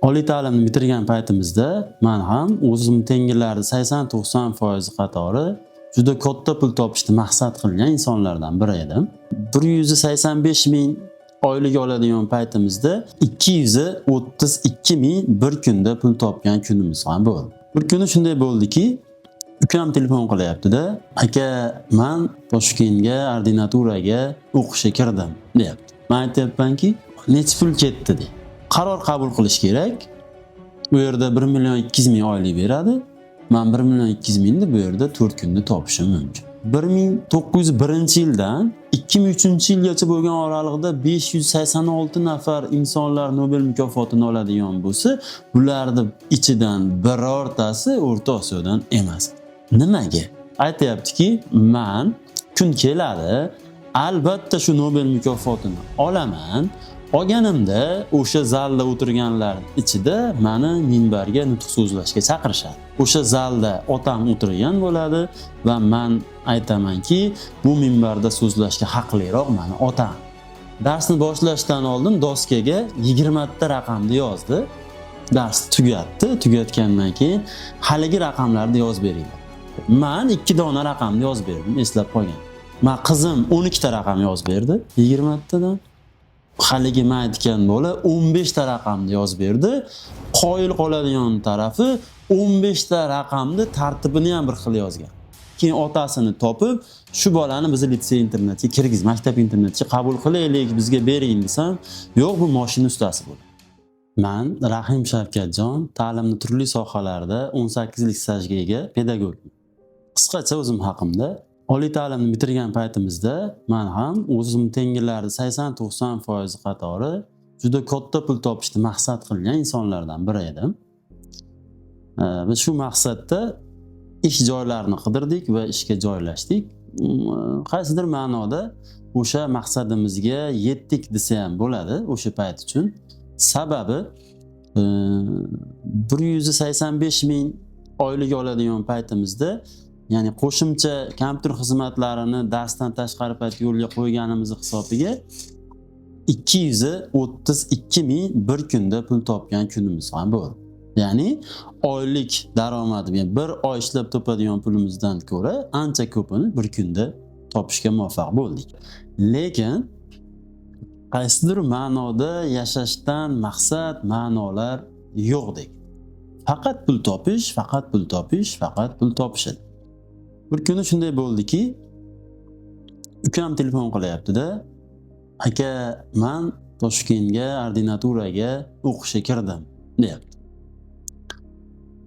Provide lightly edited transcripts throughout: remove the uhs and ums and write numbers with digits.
Oliy ta'limni bitirgan paytimizda man ham o'zim tenglarni 80-90% qatori juda katta pul topishni maqsad qilgan insonlardan biri edim. 185 ming oylik oladigan paytimizda 232 ming bir kunda pul topgan kunimiz ham bo'ldi. Bir kuni shunday bo'ldiki, ukam telefon qilyapti-da, "Aka, man Toshkentga ordinaturaga o'qishga kirdim", deyapti. Man aytyapmanki, "Necha pul ketdi?" deyapti. Qaror qabul qilish kerak. U yerda 1 million 200 ming oylik beradi. Man 1 million 200 mingni bu yerda 4 kunda topishim mumkin. 1901-yildan 2003-yilgacha bo'lgan oralig'ida 586 nafar insonlar Nobel mukofotini oladigan bo'lsa, bularni ichidan birortasi O'rta Osiyodan emas. Nimaga? Aytyaptiki, man kun keladi, albatta shu Nobel mukofotini olaman. Olganimda o'sha zalda o'tirganlar ichida mani minbarga nutq so'zlashga chaqirishadi. O'sha zalda otam o'tirgan bo'ladi va man aytamanki, bu minbarda so'zlashga haqliroq mani otam. Darsni boshlashdan oldin doskaga 20 ta raqamni yozdi. Dars tugatdi. Tugatgandan keyin haligi raqamlarni yozib beringlar. Man 2 dona raqamni yozib berdim, eslab qolgan. Man qizim 12 ta raqam yozib berdi, 20 tadan. Haligi man aytgan bola 15 ta raqamni yozib berdi. Qoyil qoladigan tarafi, 15 ta raqamni tartibini ham bir xil yozgan. Keyin otasini topib, shu bolani bizni litsey internatga kirgiz, maktab internatga qabul qilaylik, bizga bering desam, yo'q, bu mashina ustasi bo'ladi. Man Rahim Shavkatjon, ta'limni turli sohalarda 18 yillik stajga ega pedagogman. Qisqacha o'zim haqimda. Oliy ta'limni bitirgan paytimizda man ham o'zim tenglarni 80-90% qatori juda katta pul topishni maqsad qilgan insonlardan biri edim. Biz shu maqsadda ish joylarini qidirdik va ishga joylashdik. Qaysidir ma'noda o'sha maqsadimizga yetdik desa ham bo'ladi o'sha payt uchun. Sababi, 185 ming oylik oladigan paytimizda, ya'ni qo'shimcha kompyuter xizmatlarini darsdan tashqari payt yo'lga qo'yganimizni hisobiga 232 ming bir kunda pul topgan kunimiz ham bo'ldi. Ya'ni oylik daromadi, ya'ni bir oy ishlab topadigan pulimizdan ko'ra ancha ko'pini bir kunda topishga muvaffaq bo'ldik. Lekin qaysidir ma'noda yashashdan maqsad, ma'nolar yo'qdek. Faqat pul topish, faqat pul topish, faqat pul topish edi. Bir kuni shunday bo'ldiki, ukam telefon qilyapti-da, "Aka, man Toshkentga ordinaturaga o'qishga kirdim", deyapti.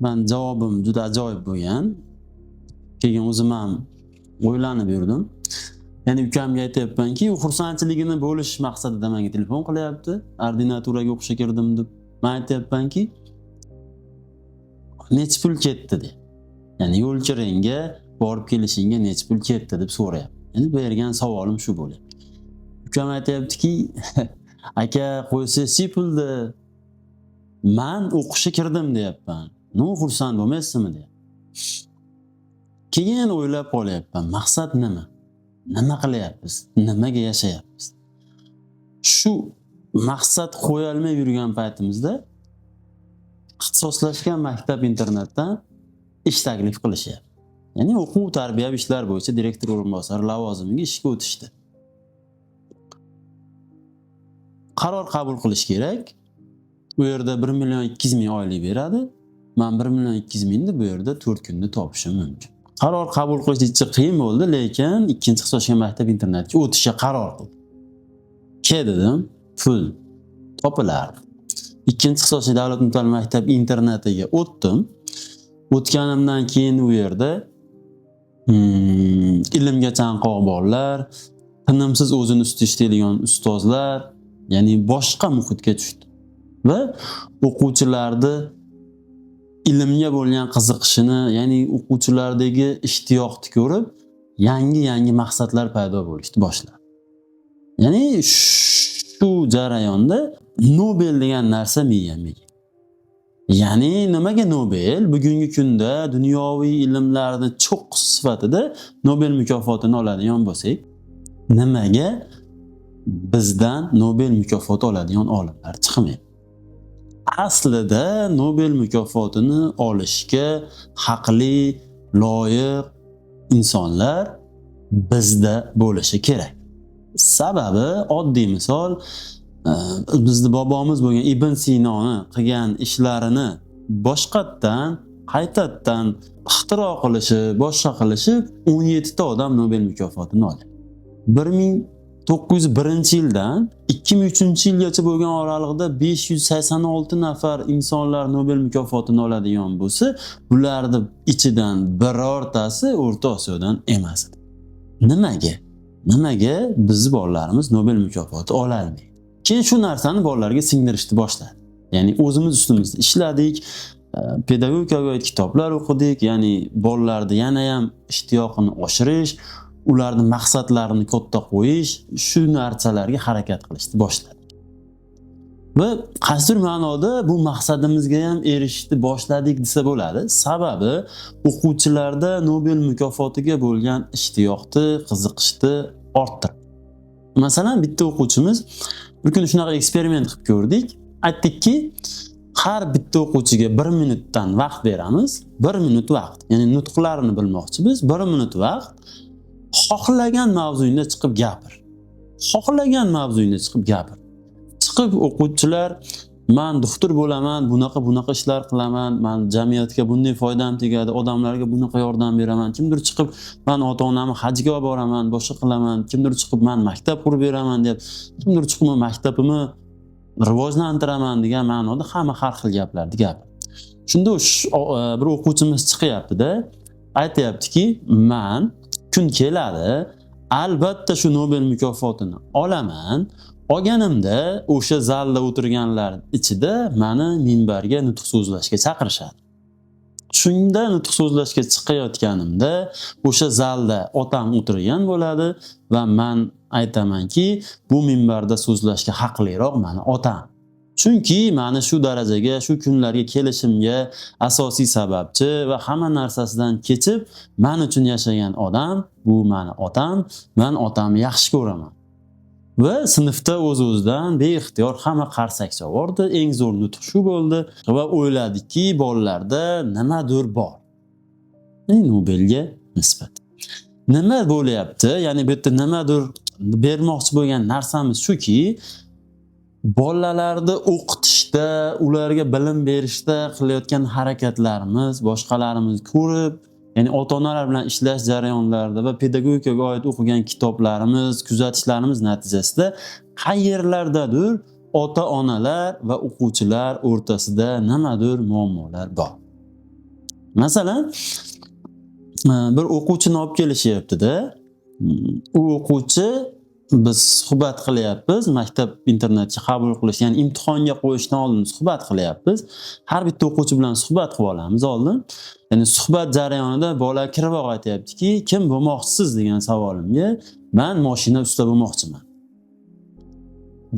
Man javobim juda ajoyib bo'lgan. Keyin o'zim ham o'ylanib yurdim. Ya'ni ukamga aytyapmanki, u xursandchiligini bo'lishish maqsadida menga telefon qilyapti, ordinaturaga o'qishga kirdim deb. Man aytyapmanki, necha pul ketdi deb. Ya'ni yo'l kiringga, borib kelishingga necha pul ketdi deb so'rayapti. Ya'ni bergan savolim shu bo'lyapti. Ukam aytyaptiki, aka, qo'ysangizchi pulni, man o'qishga kirdim deyapman. Nima, xursand bo'lmaysizmi deyapti. Keyin o'ylab qolyapman, maqsad nima? Nima qilyapmiz? Nimaga yashayapmiz? Shu maqsad qo'yolmay yurgan paytimizda ixtisoslashgan maktab internatdan ish taklif qilishyapti. Ya'ni o'quv tarbiyaviy ishlar bo'yicha direktor o'rinbosari lavozimiga ishga o'tishdi. Qaror qabul qilish kerak. U yerda 1 million 200 ming oylik beradi. Man 1 million 200 mingni bu yerda 4 kunda topishim mumkin. Qaror qabul qilish ancha qiyin bo'ldi, lekin ikkinchi ixtisoslashgan maktab internatga o'tishga qaror qildim. Ke dedim, pul topilardi. Ikkinchi ixtisosli davlat umumta'lim maktab internatiga o'tdim. O'tganimdan keyin u yerda ilmga chanqoq bolalar, tinimsiz o'zini ustida ishlaydigan ustozlar, ya'ni boshqa muhitga tushdi. Va o'quvchilarni ilmga bo'lgan qiziqishini, ya'ni o'quvchilardagi ishtiyoqni ko'rib, yangi-yangi maqsadlar paydo bo'lishni boshladi. Ya'ni shu jarayonda Nobel degan narsa miyamga. Ya'ni nimaga Nobel? Bugungi kunda dunyoviy ilmlarni cho'qqisi sifatida Nobel mukofotini oladigan bo'lsak, nimaga bizdan Nobel mukofoti oladigan olimlar chiqmaydi? Aslida Nobel mukofotini olishga haqli, loyiq insonlar bizda bo'lishi kerak. Sababi oddiy misol, bizni bobomiz bo'lgan Ibn Sinoni qilgan ishlarini boshqatdan, qaytadan ixtiro qilishi, boshqa qilishi 17 ta odam Nobel mukofotini oldi. 1901-yildan 2003-yilgacha bo'lgan oralig'ida 586 nafar insonlar Nobel mukofotini oladigan bo'lsa, bularni ichidan birortasi O'rta Osiyodan emas edi. Nimaga? Nimaga bizni bolalarimiz Nobel mukofoti ololmaydi? Keyin shu narsani bolalarga singdirishni boshladi. Ya'ni o'zimiz ustimizda ishladik, pedagogikaga oid kitoblar o'qidik, ya'ni bolalarni yana ham ishtiyoqini oshirish, ularni maqsadlarini katta qo'yish, shu narsalarga harakat qilishni boshladik. Va qaysidir ma'noda bu maqsadimizga ham erishishni boshladik desa bo'ladi. Sababi o'quvchilarda Nobel mukofotiga bo'lgan ishtiyoqni, qiziqishni orttirdi. Masalan, bitta o'quvchimiz bir kuni shunaqa eksperiment qilib ko'rdik. Aytdikki, har bitta o'quvchiga 1 minutdan vaqt beramiz. 1 minut vaqt. Ya'ni nutqlarini bilmoqchimiz. 1 minut vaqt. Xohlagan mavzuyingda chiqib gapir. Xohlagan mavzuyingda chiqib gapir. Chiqib o'quvchilar men doktor bo'laman, bunaqa bunaqa ishlar qilaman, men jamiyatga bunday foydam tegadi, odamlarga bunaqa yordam beraman. Kimdir chiqib men ota-onamni hajga olib boraman, boshqa qilaman. Kimdir chiqib men maktab qurib beraman deb, kimdir chiqib men maktabimni rivojlantiraman degan ma'noda hamma har xil gaplarni gapirdi. Shunda bir o'quvchimiz chiqyapti-da, aytayaptiki, men kun keladi, albatta shu Nobel mukofotini olaman. Olganimda o'sha zalda o'tirganlar ichida meni minbarga nutq so'zlashga chaqirishadi. Shunda nutq so'zlashga chiqayotganimda o'sha zalda otam o'tirgan bo'ladi va men aytamanki, bu minbarda so'zlashga haqliroq meni otam. Chunki meni shu darajaga, shu kunlarga kelishimga asosiy sababchi va hamma narsasidan kechib men uchun yashagan odam bu meni otam, men otamni yaxshi ko'raman. Va sinfda o'z-o'zidan beixtiyor hamma qarsak chavordi. Eng zo'r nutq shu bo'ldi va o'yladikki, bolalarda nimadir bor. Nobelga nisbat. Nima bo'lyapti? Ya'ni bu yerda nimadir bermoqchi bo'lgan narsamiz shuki, bolalarni o'qitishda, ularga bilim berishda qilayotgan harakatlarimiz, boshqalarimiz ko'rib, ya'ni ota-onalar bilan ishlash jarayonlarida va pedagogikaga oid o'qigan kitoblarimiz, kuzatishlarimiz natijasida qayerlardadir ota-onalar va o'quvchilar o'rtasida nimadir muammolar bor. Masalan, bir o'quvchini olib kelishyapti-da. U o'quvchi biz suhbat qilyapmiz, maktab internatga qabul qilish, ya'ni imtihonga qo'yishdan oldin suhbat qilyapmiz. Har bitta o'quvchi bilan suhbat qilib olamiz oldin. Ya'ni suhbat jarayonida bola kirib aytyaptiki, kim bo'lmoqchisiz degan savolimga men mashina usta bo'lmoqchiman.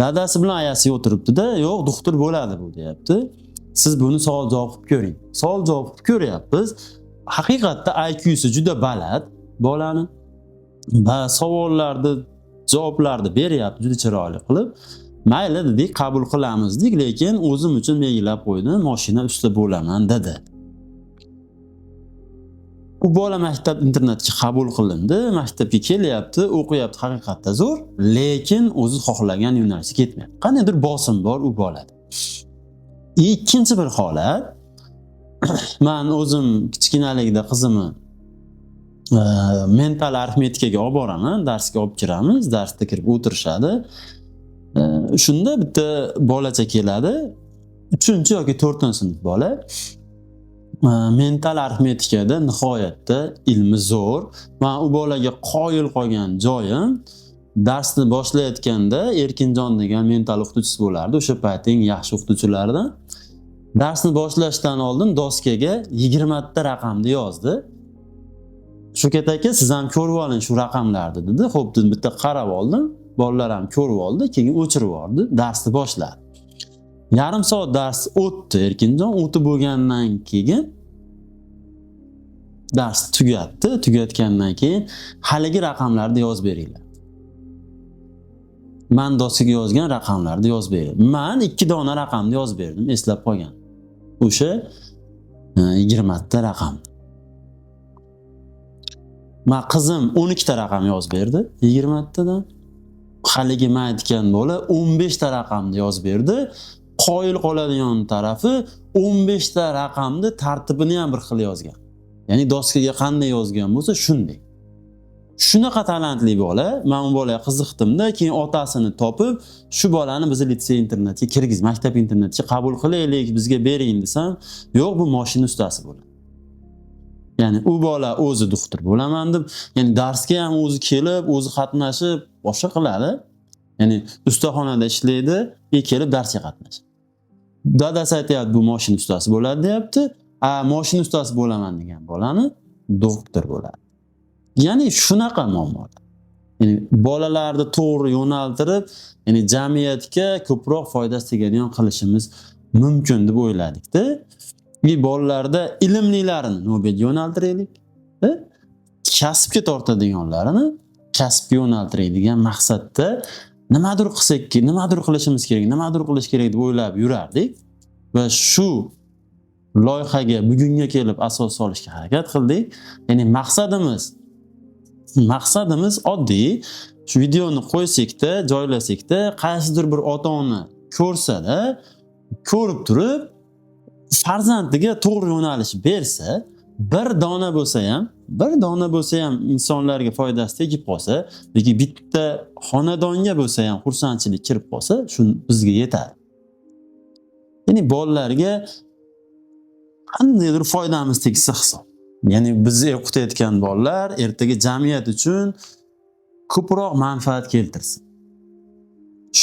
Dadasi bilan ayasi o'tiribdi-da, yo'q, doktor bo'ladi bu deyapti. Siz buni savol javob qilib ko'ring. Savol javob qilib ko'ryapmiz. Haqiqatda IQ'si juda baland bolani va savollarni javoblarni beryapti juda chiroyli qilib. Mayli dedik, qabul qilamiz dedik, lekin o'zim uchun belgilab qo'ydim, mashina usta bo'laman dedi. U bola maktab internatga qabul qilindi, maktabga kelyapti, o'qiyapti, haqiqatda zo'r, lekin o'zi xohlagan yo'nalishga ketmayapti. Qandaydir bosim bor u bolada. Ikkinchi bir holat, men o'zim kichkinaligida qizimni mental arifmetikaga olib boraman, darsga olib kiramiz, darsda kirib o'tirishadi. Shunda bitta bolacha keladi, 3 yoki 4-sinf bola. Mental arifmetikada nihoyatda ilmi zo'r. Men u bolaga qoyil qolgan joyim, darsni boshlayotganda Erkinjon degan mental o'qituvchisi bo'lardi, o'sha payt eng yaxshi o'qituvchilardan. Darsni boshlashdan oldin doskaga 20 ta raqamni yozdi. Shukat aka, siz ham ko'rib oling shu raqamlarni dedi. Xo'p, dedim, bitta qarab oldim. Bolalar ham ko'rib oldi, keyin o'chirib yubordi, darsni boshladi. Yarim soat dars o'tdi Erkinjon, o'tib bo'lgandan keyin dars tugatdi. Tugatgandan keyin haligi raqamlarni yozib beringlar. Man doskaga yozgan raqamlarni yozib berdim. Man 2 dona raqamni yozib berdim, eslab qolgan. O'sha 20 ta raqam. Ma qizim 12 ta raqam yozib berdi, 20 tadan. Haligi men aytgan bola 15 ta raqamni yozib berdi. Qoyil qoladigan tarafi 15 ta raqamni tartibini ham bir xil yozgan. Ya'ni doskaga qanday yozgan bo'lsa shunday. Shunaqa talantli bola, men u bolaga qiziqdimda, keyin otasini topib, shu bolani bizni litsey internatga kirgiz, maktab internatga qabul qilaylik, bizga bering desam, yo'q, bu mashina ustasi bo'ladi. Ya'ni u bola o'zi doktor bo'laman deb, ya'ni darsga ham o'zi kelib, o'zi qatnashib, boshqa qiladi. Ya'ni ustaxonada ishlaydi, kelib darsga qatnashadi. Dadasi aytyapti, bu mashina ustasi bo'ladi deyapti. A mashina ustasi bo'laman degan bolani doktor bo'ladi. Ya'ni shunaqa muammolar. Ya'ni bolalarni to'g'ri yo'naltirib, ya'ni jamiyatga ko'proq foydasi tegadigan qilishimiz mumkin deb o'yladikda. Bolalarda ilmlilarini Nobelga yo'naltiraylik, kasbga tortadiganlarini kasbga yo'naltiraylik degan maqsadda nimadir qilsak, nimadir qilishimiz kerak, nimadir qilish kerak deb o'ylab yurardik va shu loyihaga bugunga kelib asos solishga harakat qildik. Ya'ni maqsadimiz oddiy, shu videoni qo'ysakda, joylasakda, qaysidir bir ota-ona ko'rsada, ko'rib turib farzandiga to'g'ri yo'nalish bersa, bir dona bo'lsa ham insonlarga foydasi tegib qolsa, yoki bitta xonadonga bo'lsa ham xursandchilik kirib qolsa, shu bizga yetadi. Ya'ni bolalarga qandaydir foydamiz tegsa hisob. Ya'ni bizni o'qitayotgan bolalar ertaga jamiyat uchun ko'proq manfaat keltirsin.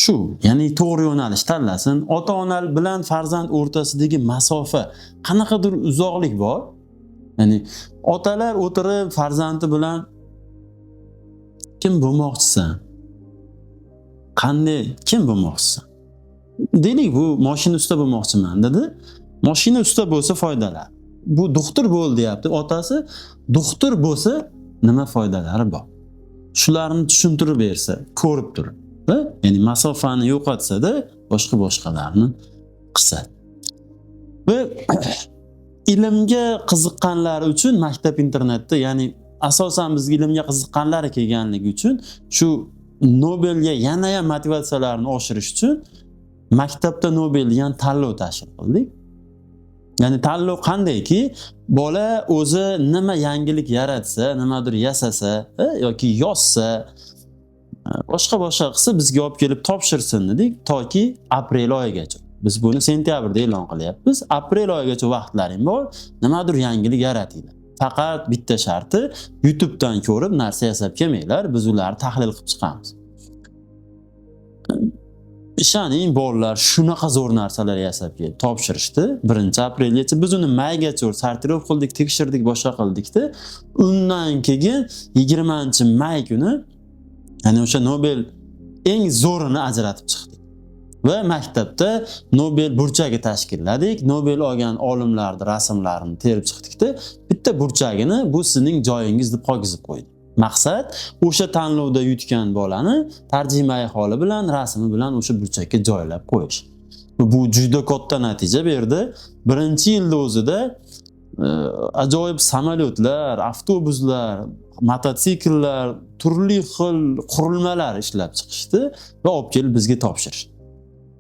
Shu, ya'ni to'g'ri yo'nalish tanlasin. Ota-ona bilan farzand o'rtasidagi masofa qanaqadir uzoqlik bor. Ya'ni otalar o'tirib farzandi bilan kim bo'lmoqchisan? Qanday kim bo'lmoqchisan? Deylik, bu mashina usta bo'lmoqchiman dedi. Mashina usta bo'lsa foydalari. Bu doktor bo'l deyapti otasi. Doktor bo'lsa nima foydalari bor? Shularni tushuntirib bersa, ko'rib turib, ya'ni masofani yo'qotsa-da, boshqa-boshqalarni qilsa. Va ilmga qiziqqanlar uchun maktab internatda, ya'ni asosan bizga ilmga qiziqqanlar kelganligi uchun shu Nobelga yana ham motivatsiyalarni oshirish uchun maktabda Nobel degan tanlov tashkil qildik. Ya'ni tanlov qandayki, bola o'zi nima yangilik yaratsa, nimadir yasasa yoki yozsa, boshqa-boshqa qilsa bizga olib kelib topshirsin dedik, toki aprel oyigacha. Biz buni sentyabrda e'lon qilyapmiz. Aprel oyigacha vaqtlaring bor, nimadir yangilik yaratinglar. Faqat bitta sharti, YouTube'dan ko'rib narsa yasab kelmanglar, biz ularni tahlil qilib chiqamiz. Ishoning, bolalar shunaqa zo'r narsalar yasab kelib topshirishdi. 1-aprelgacha biz uni maygacha sortirov qildik, tekshirdik, boshqa qildikda. Undan keyin 20-may kuni, ya'ni o'sha Nobel eng zo'rini ajratib chiqdik. Va maktabda Nobel burchagi tashkilladik. Nobel olgan olimlarning rasmlarini terib chiqdikda, bitta burchagini bu sizning joyingiz deb qolgizib qo'ydik. Maqsad o'sha tanlovda yutgan bolani tarjimai holi bilan, rasmi bilan o'sha burchakka joylab qo'yish. Bu juda katta natija berdi. Birinchi yilda o'zida ajoyib samolyotlar, avtobuslar, mototsikllar, turli xil qurilmalar ishlab chiqishdi va olib kelib bizga topshirishdi.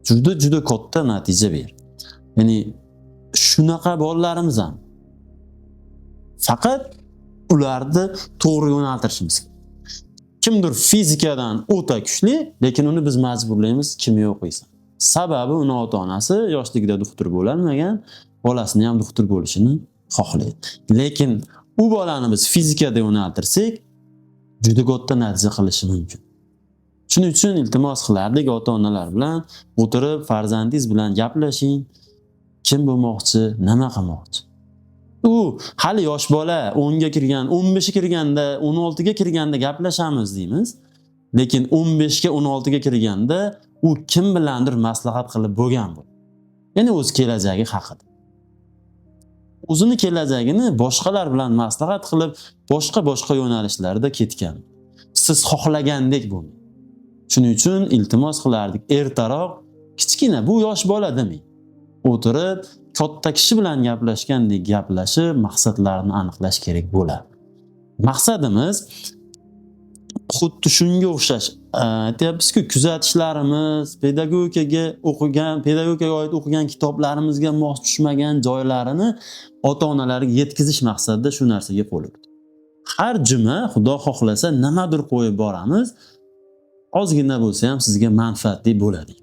Juda juda katta natija berdi. Ya'ni shunaqa bolalarimiz ham. Faqat ularni to'g'ri yo'naltirishimiz kerak. Kimdir fizikadan o'ta kuchli, lekin uni biz majburlaymiz kimyo o'qiysan. Sababi uni ota-onasi yoshligida doktor bo'lolmagan, bolasini ham doktor bo'lishini xohlaydi. Lekin u bolani biz fizikada yo'naltirsak, juda katta natija qilishi mumkin. Shuning uchun iltimos qilardik ota-onalar bilan o'tirib farzandingiz bilan gaplashing. Kim bo'lmoqchi, nima qilmoqchi? U hali yosh bola, 10 ga kirgan, 15 ga kirganda, 16 ga kirganda gaplashamiz deymiz. Lekin 15 ga, 16 ga kirganda u kim bilandir maslahat qilib bo'lgan bu. Ya'ni o'z kelajagi haqida. O'zini kelajagini boshqalar bilan maslahat qilib, boshqa-boshqa yo'nalishlarda ketgan. Siz xohlagandek bo'lmaydi. Shuning uchun iltimos qilardik, ertaroq kichkina, bu yosh bola demang, o'tirib katta kishi bilan gaplashgandek gaplashib, maqsadlarni aniqlash kerak bo'ladi. Maqsadimiz xuddi shunga o'xshash, aytyapmizku, kuzatishlarimiz pedagogikaga o'qigan, pedagogikaga oid o'qigan kitoblarimizga mos tushmagan joylarini ota onalarga yetkazish maqsadida shu narsaga qo'l urdik. Har juma, Xudo xohlasa, nimadir qo'yib boramiz, ozgina bo'lsa ham sizga manfaatli bo'ladi.